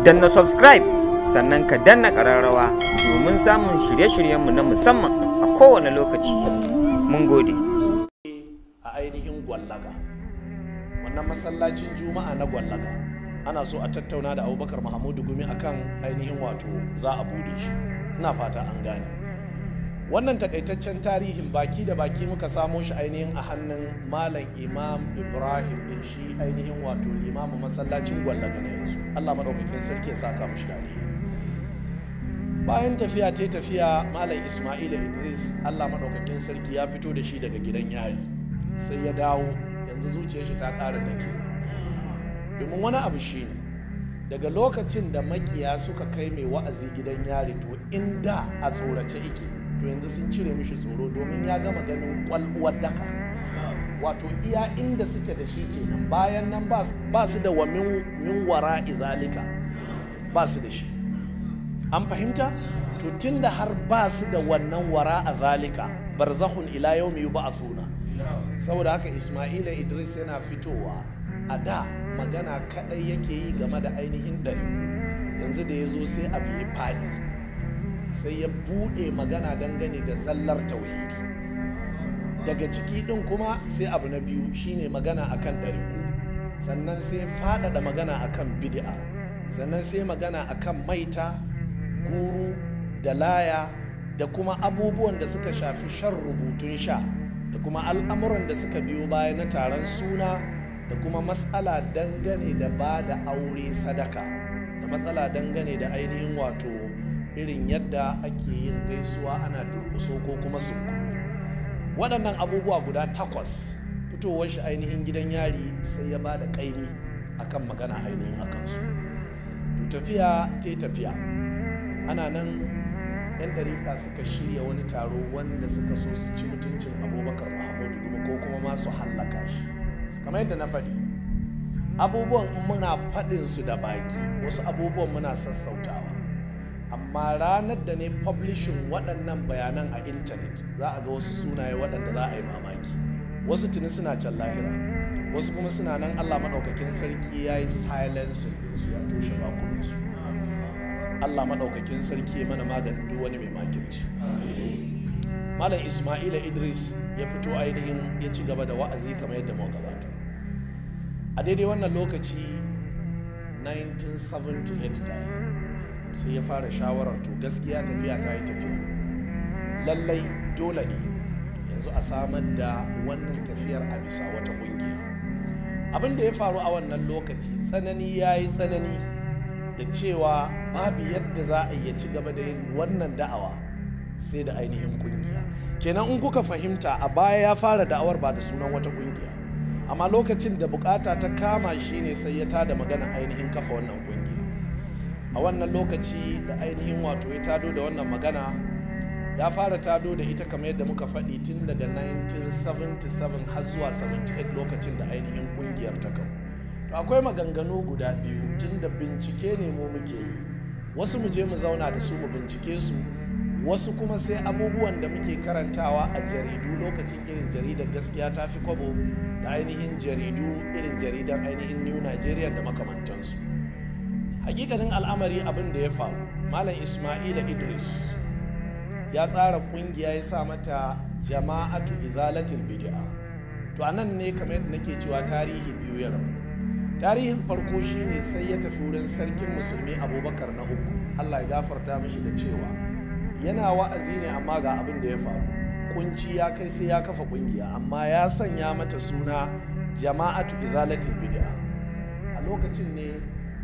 Danna subscribe sannan ka danna ƙararrawa domin samun shirye-shiryenmu na musamman a kowane lokaci. Mun gode. A ainihin Gwallaga, wannan masallacin Juma'a na Gwallaga, ana so a tattauna da Abubakar Mahamudu Gumi akan ainihin wato za a bude shi. Ina fata an gane. Wannan takaitaccen tarihin baki da baki muka samo shi ainihin a hannun Malam Imam Ibrahim din, shi ainihin wato limamin masallacin Gwallaga na yanzu. Allah maɗaukakin sarki ya saka mashi da alheri. Bayan tafiya ta tafiya, Malam Ismaila Idris, Allah maɗaukakin sarki ya fito da shi daga gidan yari, sai ya dawo. Yanzu zuciyar shi ta ƙara dakewa, domin wani abu shine daga lokacin da makiya suka kai mai wa'azi gidan yari, to inda a tsorace ike, to yanzu sun cire mishi tsoro, domin ya gama ganin kwalwar daka, wato iya inda suke da shi kenan. Bayan nan ba su da wa min wara izalika, ba su da shi. An fahimta? To tun da har ba su da wannan wara a zalika, barzakhun ila yawmi yub'athuna. Saboda haka Ismaila Idris yana fitowa, a da magana kadai yake yi game da ainihin ɗariƙu. Yanzu da ya zo sai abu ya faɗi, sai ya buɗe magana dangane da zallar tauhidi. Daga ciki ɗin kuma sai abu na biyu shine magana akan ɗariƙu, sannan sai faɗaɗa magana akan bid'a, sannan sai magana akan maita, guru da laya, da kuma abubuwan da suka shafi shan rubutun sha, da kuma al'amuran da suka biyo baya na taron suna, da kuma matsala dangane da ba da aure sadaka, da matsala dangane da ainihin wato irin yadda ake yin gaisuwa, ana durƙuso ko kuma sunkuyo. Waɗannan abubuwa guda 8, fitowar shi ainihin gidan yari sai ya ba da ƙaimi akan magana ainihin akan su. To tafiya ta tafiya, ana nan 'yan ɗariƙa suka shirya wani taro wanda suka so su ci mutuncin Abubakar Mahamudu Gumi ko kuma ma su hallaka shi. Kamar yadda na faɗi, abubuwan muna faɗin su da baki, wasu abubuwan muna sassautawa, amma ranar da ne publishing waɗannan bayanan a intanet, za a ga wasu sunaye waɗanda za a yi mamaki. Wasu tuni suna can lahira, wasu kuma suna nan, Allah maɗaukakin sarki ya yi silencing ɗinsu, ya toshe bakunansu. Allah maɗaukakin sarki ya mana maganin duk wani mai makirci. Malam Ismaila Idris ya fito ainihin ya ci gaba da wa'azi kamar yadda muka gabata. A daidai wannan lokaci 1978 da sai ya fara shawarar, to gaskiya tafiya ta yi tafiya, lallai dole ne yanzu a samar da wannan tafiyar a bisa wata kungiya. Abin da ya faru a wannan lokaci, tsanani ya yi tsanani da cewa babu yadda za a iya ci gaba da yin wannan da'awa sai da ainihin kungiya. Kenan in kuka fahimta, a baya ya fara da'awar ba da sunan wata kungiya, amma lokacin da bukata ta kama shi ne sai ya tada magana ainihin kafa wannan kungiya. A wannan lokaci da ainihin wato ya tado da wannan magana, ya fara tado da ita kamar yadda muka faɗi tun daga 1977 har zuwa 78, lokacin da ainihin kungiyar ta kawo. To akwai maganganu guda biyu, tun da bincike ne mu muke yi. Wasu mu je mu zauna da su mu bincike su, wasu kuma sai abubuwan da muke karantawa a jaridu lokacin, irin jaridar Gaskiya Ta Fi Kwabo da ainihin jaridu irin jaridar ainihin New Nigerian da makamantansu. Hakikanin al'amari, abin da ya faru, Malam Ismaila Idris ya tsara kungiya, ya sa mata Jama'atu Izalatul Bid'a. To anan ne kamar yadda nake cewa tarihi biyu ya rabu. Tarihin farko shine sai ya tafi wurin Sarkin Musulmi Abubakar na Uku, Allah ya gafarta mishi, da cewa yana wa'azi ne, amma ga abin da ya faru, kunci ya kai sai ya kafa kungiya, amma ya sanya mata suna Jama'atu Izalatul Bid'a. A lokacin ne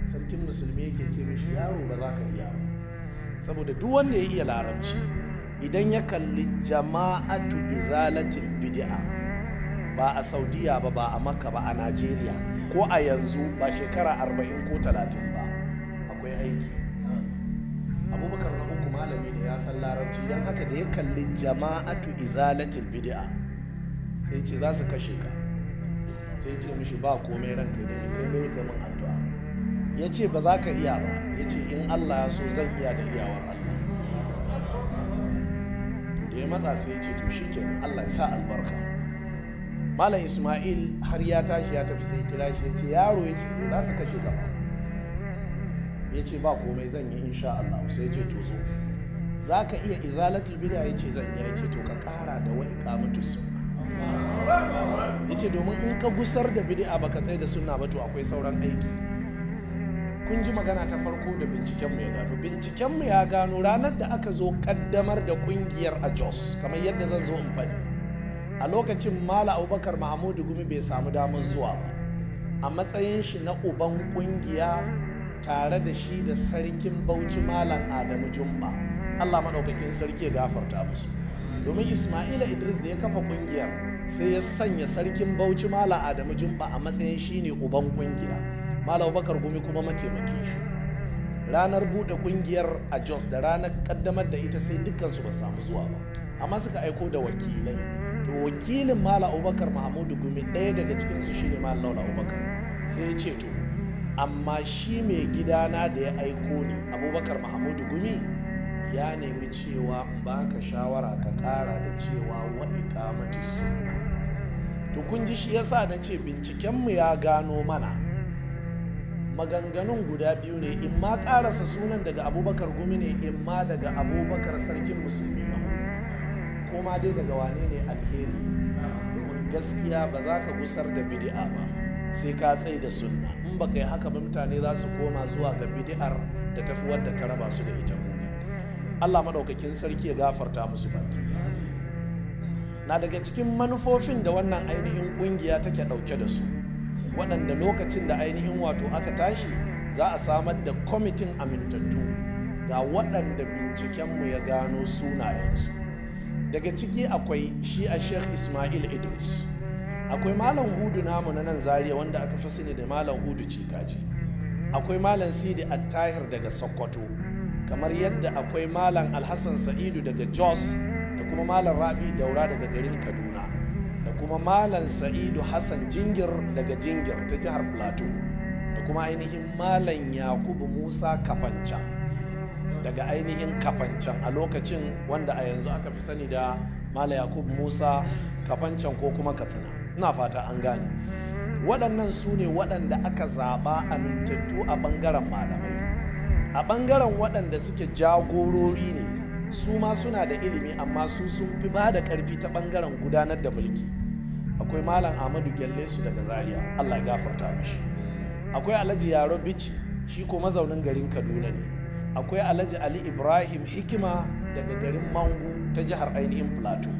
Sarkin Musulmi yake ce mishi, "Yaro, ba za ka iya ba." Saboda duk wanda ya iya Larabci, idan ya kalli Jama'atu Izalatul Bid'a, ba a Saudiya ba, ba a Makka ba, a Najeriya ko a yanzu, ba shekara 40 ko 30 ba, akwai aiki. Abubakar na Uku malami ne, ya san Larabci. Don haka da ya kalli Jama'atu Izalatul Bid'a sai ce, "Za su kashe ka." Sai ce mishi, "Ba komai, ranka da kai bai kai min addu'a." Ya ce, "Ba za ka iya ba." Ya ce, "In Allah ya so zan iya da iyawar Allah." To da ya matsa sai ya ce, "To shikenan, Allah ya sa albarka." Malam Ismail har ya tashi ya tafi, sai kira shi ya ce, "Yaro," ya ce, "za su kashe ka ba." Ya Ya ce ba komai, zan yi insha Allah. Sai ya ce to zo, za ka iya izalatul bid'a? Ya ce zan iya. Ya ce to ka kara da wa iqamatus sunna. Ya ce domin in ka gusar da bid'a baka tsaye da sunna ba, to akwai sauran aiki. Kun ji magana ta farko da bincikenmu ya gano. Bincikenmu ya gano ranar da aka zo kaddamar da kungiyar a Jos, kamar yadda zan zo in faɗi, a lokacin Mala Abubakar Mahamudu Gumi bai samu damar zuwa ba a matsayin shi na uban kungiya, tare da shi da Sarkin Bauchi Malam Adamu Jumba. Allah maɗaukakin sarki ya gafarta musu. Domin Ismaila Idris da ya kafa kungiyar, sai ya sanya Sarkin Bauchi Malam Adamu Jumba a matsayin shine uban kungiya, Malam Bakar Gumi kuma mataimakin shi. Ranar buɗe kungiyar a Jos da ranar kaddamar da ita, sai dukkansu ba samu zuwa ba, amma suka aiko da wakilai. To wakilin Malam Abubakar Mahamudu Gumi, ɗaya daga cikinsu shine Malam Laula Abubakar. Sai ya ce to amma shi mai gidana da ya aiko ni, Abubakar Mahamudu Gumi, ya nemi cewa in baka shawara ka ƙara da cewa wa iqamati sunna. To kun ji, shi yasa na ce bincikenmu ya gano mana maganganun guda biyu ne: in ma karasa sunan daga Abubakar Gumi ne, in ma daga Abubakar Sarkin Musulmi na uku, ko ma dai daga wane ne, alheri. Domin gaskiya ba za ka gusar da bid'a ba sai ka tsai da sunna. In ba kai haka ba, mutane za su koma zuwa ga bid'ar da tafi wadda ka raba su da ita muni. Allah maɗaukakin sarki ya gafarta musu baki. Na daga cikin manufofin da wannan ainihin ƙungiya take ɗauke da su, waɗanda lokacin da ainihin wato aka tashi za a samar da kwamitin amintattu, ga waɗanda bincikenmu ya gano sunayensu. Daga ciki akwai shi a Sheikh Ismail Idris, akwai Malam Hudu namu na nan Zaria wanda aka fi sani da Malam Hudu Cikaji, akwai Malam Sidi Attahir daga Sokoto, kamar yadda akwai Malam Alhassan Sa'idu daga Jos, da kuma Malam Rabi Daura daga garin Kaduna, da kuma Malam Sa'idu Hassan Jingir daga Jingir ta jihar Plateau, da kuma ainihin Malam Yakubu Musa Kafancan daga ainihin Kafancan a lokacin, wanda a yanzu aka fi sani da Malam Yakubu Musa Kafancan ko kuma Katsina. Ina fata an gane. Waɗannan su ne waɗanda aka zaɓa amintattu a ɓangaren malamai. A ɓangaren waɗanda suke jagorori ne, su ma suna da ilimi, amma su sun fi ba da ƙarfi ta ɓangaren gudanar da mulki, akwai Malam Ahmadu Gyalle su daga Zaria, Allah ya gafarta mishi, akwai Alhaji Yaro Bici, shi ko mazaunin garin Kaduna ne, akwai Alhaji Ali Ibrahim Hikima daga garin Mangu ta jihar ainihin Plateau,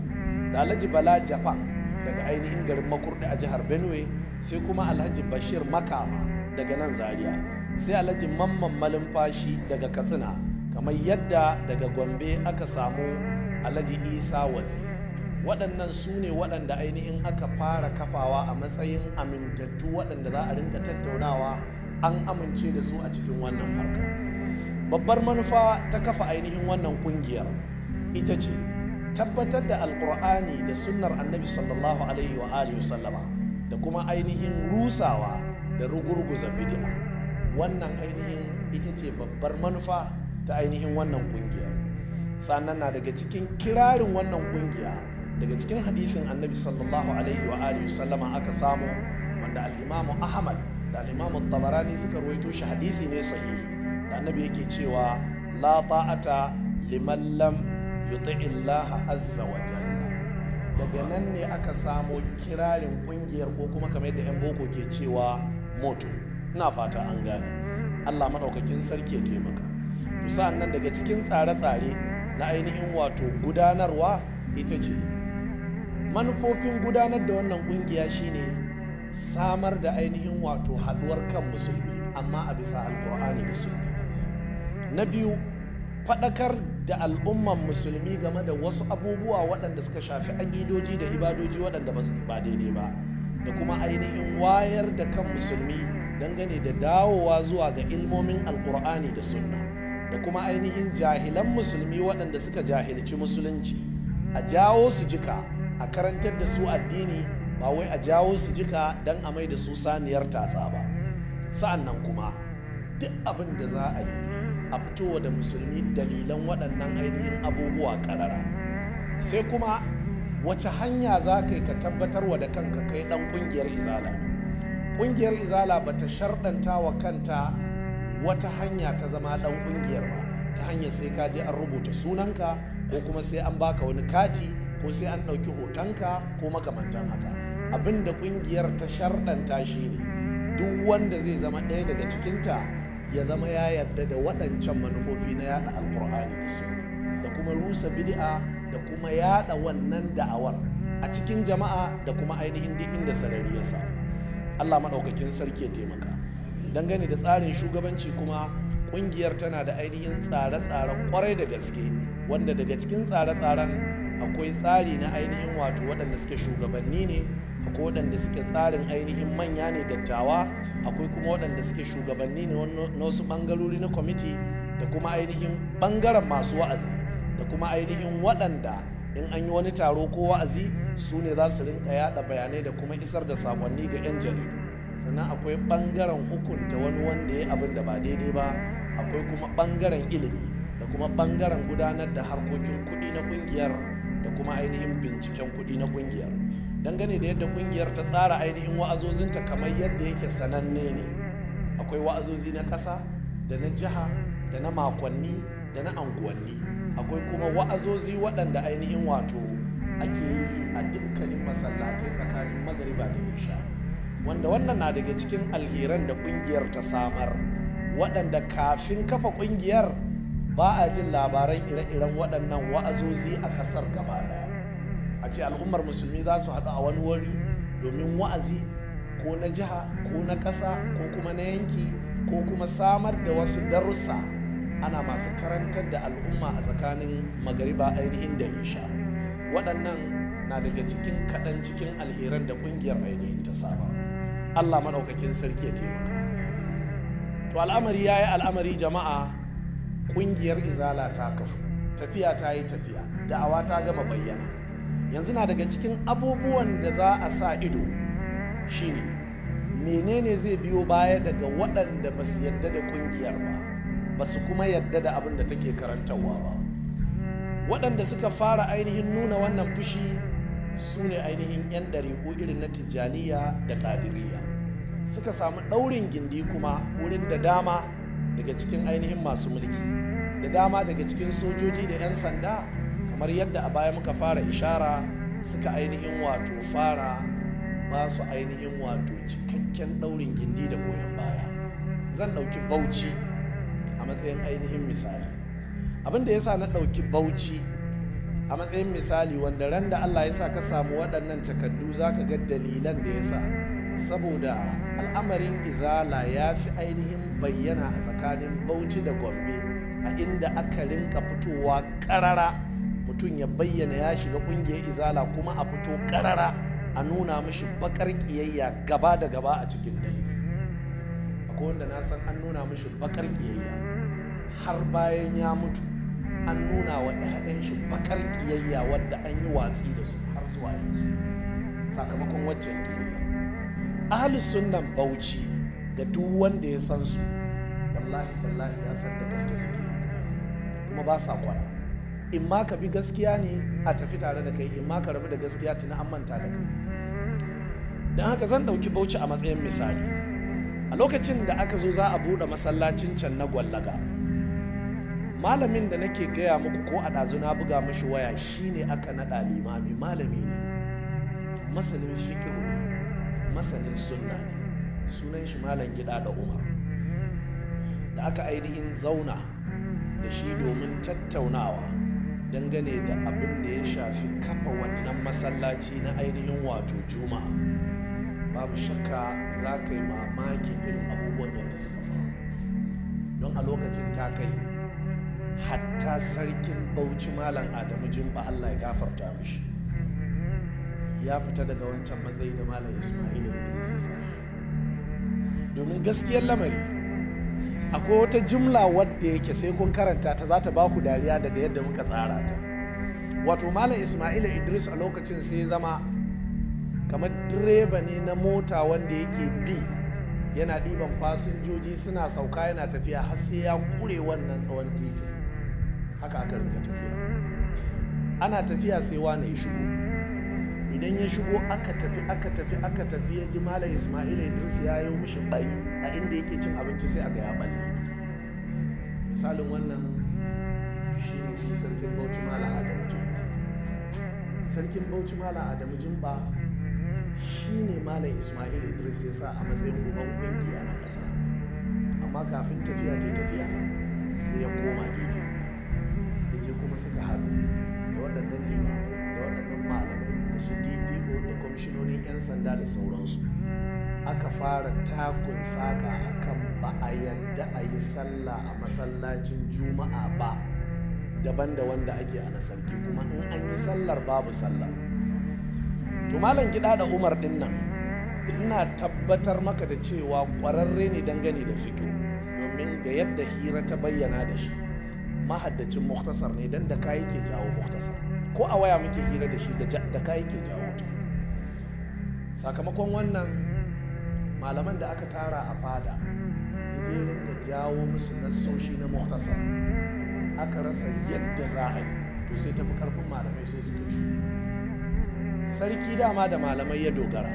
da Alhaji Bala Japan daga ainihin garin Makurdi a jihar Benue, sai kuma Alhaji Bashir Makama daga nan Zaria, sai Alhaji Mamman Malumfashi daga Katsina, kamar yadda daga Gombe aka samu Alhaji Isa Waziri. Waɗannan su ne waɗanda ainihin aka fara kafawa a matsayin amintattu, waɗanda za a rinka tattaunawa, an amince da su a cikin wannan harka. Babbar manufa ta kafa ainihin wannan ƙungiyar ita ce tabbatar da Alƙur'ani da sunnar Annabi sallallahu alaihi wa alihi sallama, da kuma ainihin rusawa da rugurguza bid'a. Wannan ainihin ita ce babbar manufa ta ainihin wannan ƙungiyar. Sannan na daga cikin kirarin wannan ƙungiya, daga cikin hadisin Annabi sallallahu alaihi wa alihi sallama aka samu, wanda Al'imamu Ahmad da Al'imamu Tabarani suka ruwaito shi, hadisi ne sahihi, da Annabi yake cewa la ta'ata liman lam yuti Allah azza wa jalla. Daga nan ne aka samo kirarin kungiyar, ko kuma kamar yadda 'yan boko ke cewa motto. Ina fata an gane. Allah maɗaukakin sarki ya taimaka. To sa'an nan daga cikin tsare-tsare na ainihin wato gudanarwa ita ce manufofin gudanar da wannan kungiya shine samar da ainihin wato haɗuwar kan musulmi, amma a bisa Alkur'ani da Sunna. Na biyu, faɗakar da al'umman musulmi game da wasu abubuwa waɗanda suka shafi aƙidoji da ibadoji waɗanda ba daidai ba, da kuma ainihin wayar da kan musulmi dangane da dawowa zuwa ga ilmomin Alkur'ani da Sunna, da kuma ainihin jahilan musulmi waɗanda suka jahilci musulunci, a jawo su jika a karantar da su addini, ba wai a jawo su jika don a mai da su saniyar tatsa ba. Sa'an nan kuma duk abin da za a yi, a fitowa da musulmi dalilan waɗannan ainihin abubuwa ƙarara. Sai kuma wace hanya za ka yi ka tabbatarwa da kanka kai ɗan ƙungiyar Izala ne? Ƙungiyar Izala ba ta sharɗanta wa kanta wata hanya ta zama ɗan ƙungiyar ba, ta hanyar sai ka je an rubuta sunanka ko kuma sai an baka wani kati ko sai an ɗauki hotonka ko makamantan haka. Abin da ƙungiyar ta sharɗanta shi ne duk wanda zai zama ɗaya daga cikinta ya zama ya yarda da waɗancan manufofi na yaɗa alƙur'ani da sunna da kuma rusa bid'a da kuma yaɗa wannan da'awar a cikin jama'a da kuma ainihin duk inda sarari ya samu. Allah maɗaukakin sarki ya taimaka. Dangane da tsarin shugabanci kuma, ƙungiyar tana da ainihin tsare-tsare kwarai da gaske, wanda daga cikin tsare-tsaren akwai tsari na ainihin wato waɗanda suke shugabanni ne, akwai waɗanda suke tsarin ainihin manya ne dattawa, akwai kuma waɗanda suke shugabanni ne na wasu ɓangarori na kwamiti, da kuma ainihin ɓangaren masu wa'azi, da kuma ainihin waɗanda in an yi wani taro ko wa'azi su ne za su rinka yada bayanai da kuma isar da sakonni ga 'yan jaridu. Sannan akwai ɓangaren hukunta wani wanda ya abin da ba daidai ba, akwai kuma ɓangaren ilimi da kuma ɓangaren gudanar da harkokin kuɗi na ƙungiyar da kuma ainihin binciken kuɗi na ƙungiyar. Dangane da yadda ƙungiyar ta tsara ainihin wa'azozinta, kamar yadda yake sananne ne, akwai wa'azozi na ƙasa da na jiha da na makonni da na anguwanni, akwai kuma wa'azozi waɗanda ainihin wato ake yi a dukkanin masallatai tsakanin magariba da isha, wanda wannan na daga cikin alheran da ƙungiyar ta samar, waɗanda kafin kafa ƙungiyar ba a jin labaran ire-iren waɗannan wa'azozi a ƙasar gaba ɗaya. A ce al'ummar musulmi za su haɗu a wani wuri domin wa'azi ko na jiha ko na ƙasa ko kuma na yanki ko kuma samar da wasu darussa, ana masu karantar da al'umma a tsakanin magariba ainihin da isha. Waɗannan na daga cikin kaɗan cikin alheran da ƙungiyar ainihin ta samar. Allah maɗaukakin sarki ya taimaka. To al'amari ya yi al'amari jama'a, ƙungiyar Izala ta kafu, tafiya ta yi tafiya, da'awa ta gama bayyana. Yanzu na daga cikin abubuwan da za a sa ido shine menene zai biyo baya daga waɗanda ba su yadda da ƙungiyar ba, ba su kuma yadda da abin da take karantarwa ba. Waɗanda suka fara ainihin nuna wannan fushi su ne ainihin 'yan ɗariƙu irin na Tijjaniya da Ƙadiriya. Suka samu ɗaurin gindi kuma wurin da dama daga cikin ainihin masu mulki, da dama daga cikin sojoji da 'yan sanda, kamar yadda a baya muka fara ishara, suka ainihin wato fara ba su ainihin wato cikakken ɗaurin gindi da goyon baya. Zan ɗauki Bauchi a matsayin ainihin misali. Abin da ya sa na ɗauki Bauchi a matsayin misali, wanda ran da Allah ya sa ka samu waɗannan takardu za ka ga dalilan da ya sa, saboda al'amarin Izala ya fi ainihin bayyana a tsakanin Bauchi da Gombe, a inda aka rinka fitowa ƙarara mutum ya bayyana ya shiga ƙungiyar Izala, kuma a fito ƙarara a nuna mishi baƙar ƙiyayya gaba da gaba a cikin dangi. Akwai wanda na san an nuna mishi baƙar ƙiyayya har bayan ya mutu, an nuna wa 'ya'yan shi bakar ƙiyayya wadda an yi watsi da su har zuwa yanzu sakamakon waccan ƙiyayya. Ahlus sunnan Bauchi, ga duk wanda ya san su, wallahi tallahi ya san da gaske suke, kuma ba sa kwana. In ma ka bi gaskiya ne a tafi tare da kai, in ma ka rabu da gaskiya tuni an manta da kai. Don haka zan ɗauki Bauchi a matsayin misali. A lokacin da aka zo za a buɗe masallacin can na Gwallaga, malamin da nake gaya muku ko a ɗazu na buga mashi waya, shine aka naɗa limami. Malami ne, masanin fiƙihu ne, masanin sunna ne, sunan shi Malam Gida da Umar. Da aka ainihin zauna da shi domin tattaunawa dangane da abin da ya shafi kafa wannan masallaci na ainihin wato Juma'a, babu shakka za ka yi mamakin irin abubuwan yadda suka faru. Don a lokacin ta kai hatta sarkin Bauchi Malam Adamu Jumba, Allah ya gafarta mishi, ya fita daga wancan matsayi da Malam Ismail Idris ya sa. Domin gaskiyar lamari akwai wata jumla wadda yake sai kun karanta ta za ta ba ku dariya daga yadda muka tsara ta. Wato Malam Ismail Idris a lokacin sai zama kamar direba ne na mota wanda yake bi yana ɗiban fasinjoji suna sauka yana tafiya har sai ya kure wannan tsawon titi. Haka aka rinka tafiya. Ana tafiya sai wane ya shigo. Idan ya shigo aka tafi aka tafi aka tafi, ya ji Malam Ismail Idris ya yi mishi bari a inda yake cin abinci, sai aga ya balle. Misalin wannan shine shi Sarkin Bauchi, Malam Adamu Jumba. Sarkin Bauchi, Malam Adamu Jumba, shine Malam Ismail Idris ya sa a matsayin uban kungiya na ƙasa, amma kafin tafiya ta tafiya sai ya koma gefe guda, ya je kuma suka haɗu da waɗannan limamai da waɗannan malamai da su DPO da kwamishinonin 'yan sanda da sauransu. Aka fara takun saƙa akan ba a yadda a yi sallah a masallacin Juma'a ba daban da wanda ake a na sarki, kuma in an yi sallar babu sallar. To, Malam Gida da Umar din nan, ina tabbatar maka da cewa ƙwararre ne dangane da fiƙo, domin ga yadda hira ta bayyana da shi, mahaddacin Muktasar ne, don da kayi ke jawo Muktasar. Ko a waya muke hira da shi, da kayi ke jawo ta. Sakamakon wannan, malaman da aka tara a fada, ya je ringa jawo musu nassoshi na Muktasar. Aka rasa yadda za a yi. To, sai tafi karfin malamai, sai suka shi sarki dama da malamai ya dogara.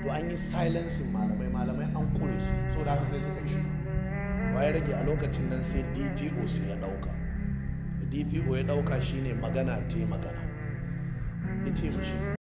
To, an yi silencing malamai, malamai an kure su, so da haka sai suka yi shi ya rage. A lokacin nan sai DPO sai ya dauka. Da DPO ya dauka, shine magana te magana, ya ce mishi